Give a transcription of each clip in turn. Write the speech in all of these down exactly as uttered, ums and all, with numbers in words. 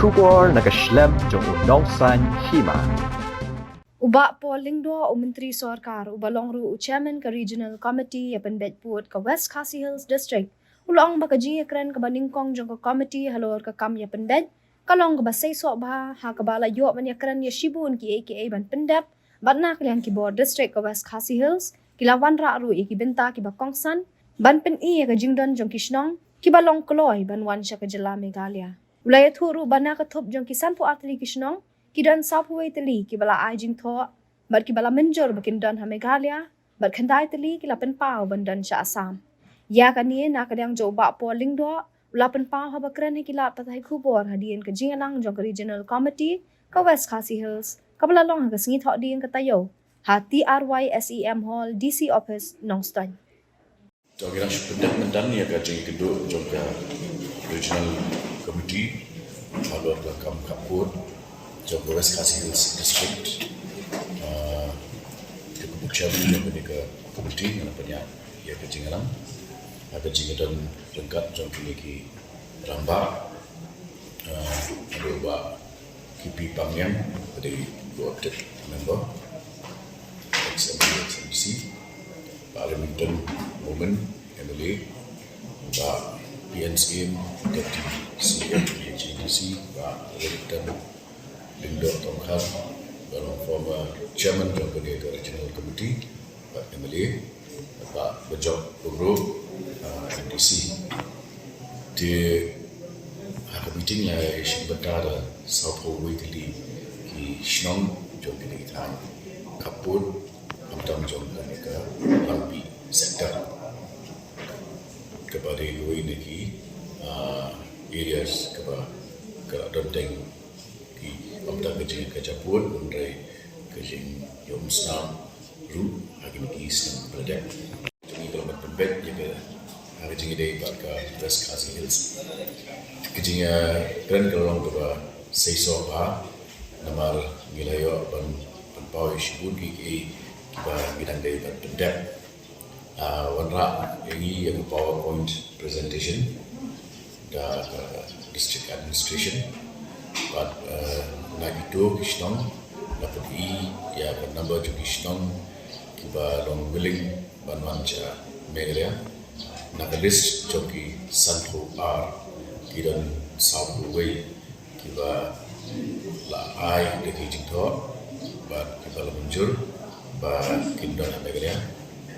Khubor na ka shlem jong u nongsan hima. U Bah Paul Lyngdoh, u Myntri Sorkar, uba long ruh u Chairman ka Regional Committee ïa pynbeit pud ka West Khasi Hills District, u la ong ba ka jingïakren kaba nyngkong jong ka committee halor ka kam ïa pynbeit ka long kaba seisoh bha, ha kaba la ïoh ban ïakren ïa shibun kiei kiei ban pyndep, bad na ka liang ki bor district ka West Khasi Hills ki la wanrah ruh ïa ki bynta kiba kongsan ban pyni ïa ka jingdon jong ki shnong kiba long kloi ban wan sha ka jylla Meghalaya. U la ïathuh ruh ba na ka thup jong ki sanphew ar tylli ki shnong, ki don sawphew wei tylli kiba la ai jingthoh bad kiba la mynjur ba kin don ha Meghalaya, bad khyndai tylli ki la pynpaw ban don sha Assam. Ïa kane, na ka liang jong u Bah Paul Lyngdoh, u la pynpaw haba kren ha ki lad pathai khubor hadien ka jingïalang jong ka Regional Committee ka West Khasi Hills, kaba la long ha ka sngi Thohdieng ka taïew, ha T R Y S E M Hall, D C Office, Nongstoiñ. To, ngi dang shu pyndep mynta ïa ka jingïakynduh jong ka Regional Committee halor ka kam khappud jong ka West Khasi Hills District. Ah, ka kyrpad chairman jong kane ka committee, ngan pynïaid ïa ka jingïalang. Ha ka jingdon ryngkat jong kine ki rangbah, ah, haduh Bah K P Pangiang, ka dei co-opted member, ex M P, ex M D C, Bah Remington Momin, M L A, Bah P N Syiem, Deputy C M H A D C, Bah Remington Lyngdoh Tongkhar, ba long former chairman jong kane ka Regional Committee, bad M L A, bad Bah Bajok Umruk, ah, M D C. Te ha ka meeting la ïashim bynta da sawphew wei tylli ki shnong jong kine ki thaiñ khappud, khamtam jong kane ka Langpih sector, kaba dei kawei na ki, ah, areas kaba ka la don teng ki, khamtam ka jing, ka jingïakajia pud, hynrei ka jingïaumsnam ruh ha kine ki snem ba la dep. Jong ngi ka long ban pynbeit ïa ka, ha ka jingïadei bad ka West Khasi Hills. Ka jingïakren ka long kaba seisoh bha, namar ngi la ïoh ban pynpaw ïa shibun kiei kiei kiba ngi dang dei ban pyndep. Ah, wanrah ïa ngi ïa ka PowerPoint presentation da ka District Administration. Bad, eh, na kito ki shnong, la pyni ïa ka number jong ki shnong kiba long willing ban wan sha Meghalaya. Na ka list jong ki sanphew ar, ki don sawphew wei kiba la ai da ki jingthoh, bad kiba la mynjur ba kin don ha Meghalaya,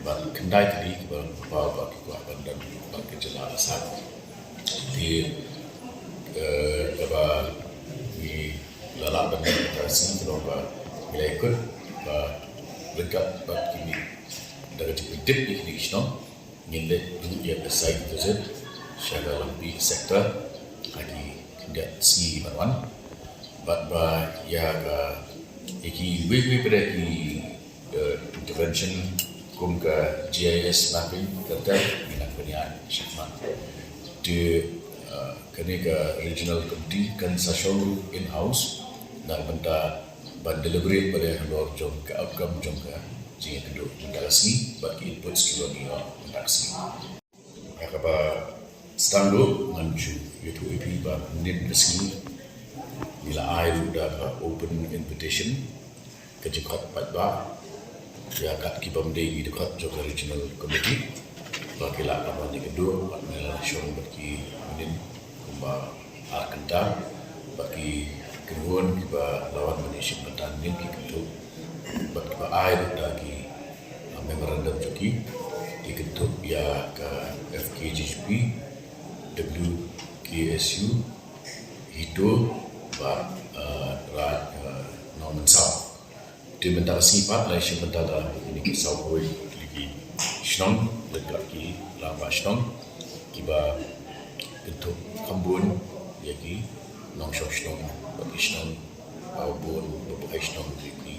bad khyndai tylli kiba la pynpaw ba ki kwah ban don bad ka jylla Assam. Te, eh, kaba ngi la lah ban ïa ka sien ka long ba ngi la ïakut ba ryngkat bad kine, da ka jingpyntip ïa kine ki shnong, ngin leit ruh ïa ka site visit sha ka Langpih sector ha ki khyndiat sngi ban wan. Bad ba ïa ka, ïa kiwei kiwei pat ki, eh, intervention kum ka G I S mapping, kata ngin nang pynïaid shakhmat. Te, eh, kane ka Regional Committee kan sa shong ruh in-house na ka bynta ban deliberate bad ïa halor jong ka outcome jong ka jingïakynduh mynta ka sngi bad ki inputs kiba ngi ïoh mynta ka sngi. Ha kaba sdang ruh ngan shu ïathuh ïa phi ba mynnin ka sngi ngi la ai ruh da ka open invitation, ka jingkhot paidbah ïa kat ki bym dei ki dkhot jong ka Regional Committee ba ki lah ban wan ïakynduh, bad ngi la shong bad ki mynnin kumba ar kynta, bad ki kynhun kiba la wan ban ïashim bynta mynnin ki kynthup, bad kiba ai ruh da ki, ah, memorandum jong ki, ki kynthup ïa ka F K J G P, W K S U, HITO, bad, ah, Raid, ah, Nongmynsaw. Te mynta ka sngi pat la ïashim bynta da kine ki sawphew tylli ki shnong, leit bad ki rangbah shnong kiba kynthup khambun ïa ki nongshong shnong bad ki shnong ba bun, ba buhai shnong, ki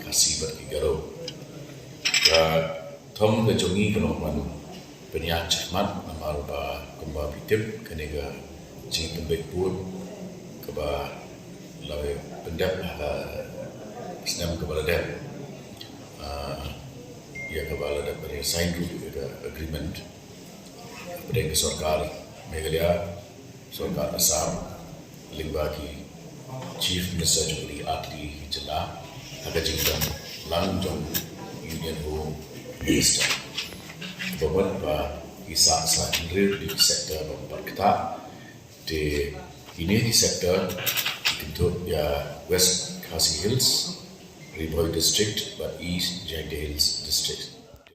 Khasi bad ki Garo. Ka thong ka jong ngi ka long ban pynïaid shakhmat, namar ba kumba phi tip, kane ka jingpynbeit pud kaba la pyndep ha ka snem kaba la dep, ah, ïa kaba la dep ban sign ruh ïa ka agreement hapdeng ka sorkar Meghalaya, sorkar Assam, lyngba ki Chief Minister jong kane ka jylla ha ka jingdon lang jong Union Home Minister. Ba mut ba ki sah sa hynriew tylli ki sector ba mut ktah. Te kine ki sector ki kynthup ïa West Khasi Hills, Ri Bhoi District bad East Jaintia Hills District.